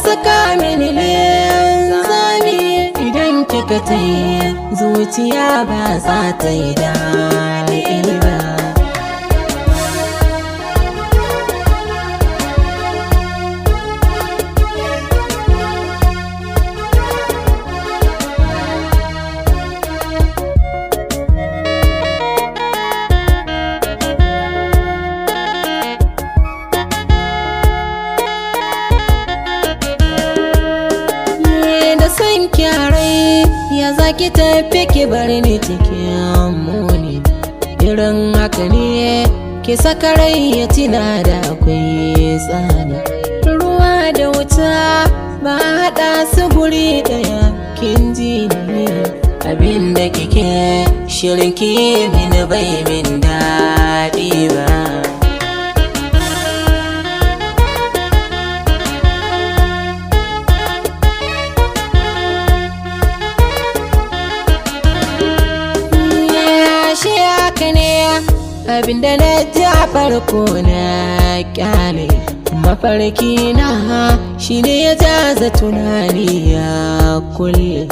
saka mini linzami. Idan kika tayi, zuciya ba za ta yi daɗi ba. Da san kyarai ya zaki tafi ki bar ni cikin muni. Irin haka ne ki saka rai ya tina da akwai tsani. Ruwa da wuta ba haɗa su guri ɗaya, kin ji ne abin da kike shirin ki mini bai min daɗi ba. Shi haka ne abinda na ji a farko, na kyale mafarki na shi ne ya jaza tunani ya kulle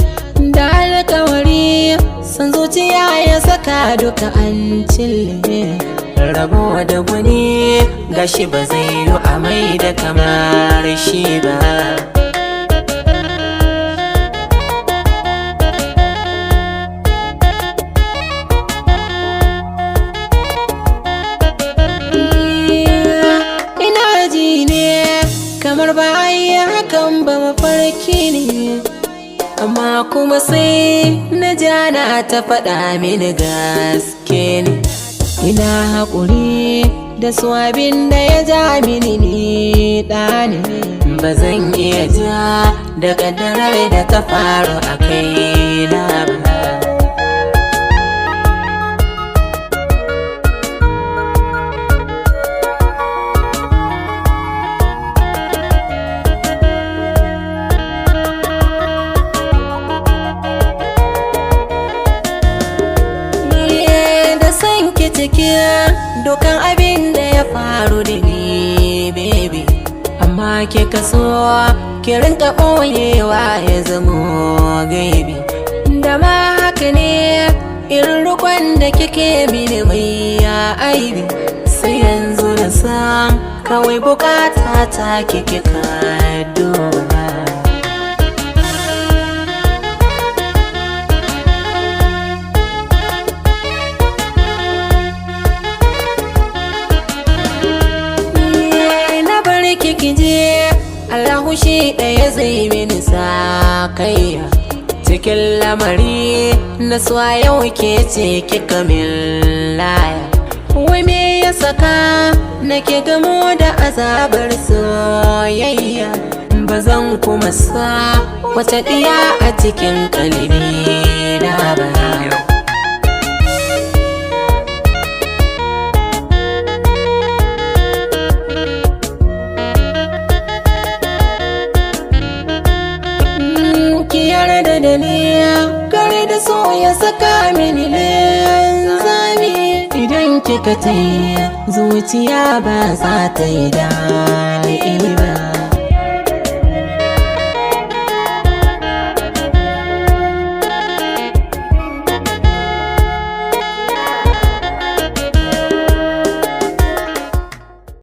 da alkawari. San zuciya ya saka duka an cille rabo da gwani, gashi ba zai yi amai da kamar shi ba. Kamar ba a yi hakan ba, mafarki ne, amma kuma sai na jana ta faɗa mini gaske ne. Ina haƙuri da su, abin da ya ja mini ni ɗani ba zan iya ja da ƙaddarar da ta faru a kaina ba. Cikin dukan abin da ya faru da ni, baby, amma ke kaso ki rinka ɓoyewa ya zamo gaibi. Da ma haka ne irin rukon da kike mini mai ya aibi, sai yanzu na san kawai bukata ta kike ka duba. Kije Allahu shi ɗaya zai mini sakayya cikin lamari na suwa. Yau ke ce kika min laya, wai me ya saka nake gamo da azabar soyayya? Ba zan kuma sa wata ɗiya a cikin kalbi na ba. Ki yarda da ni, kare da so ya saka mini linzami. Idan kika tayi, zuciya ba za ta yi daɗi ba.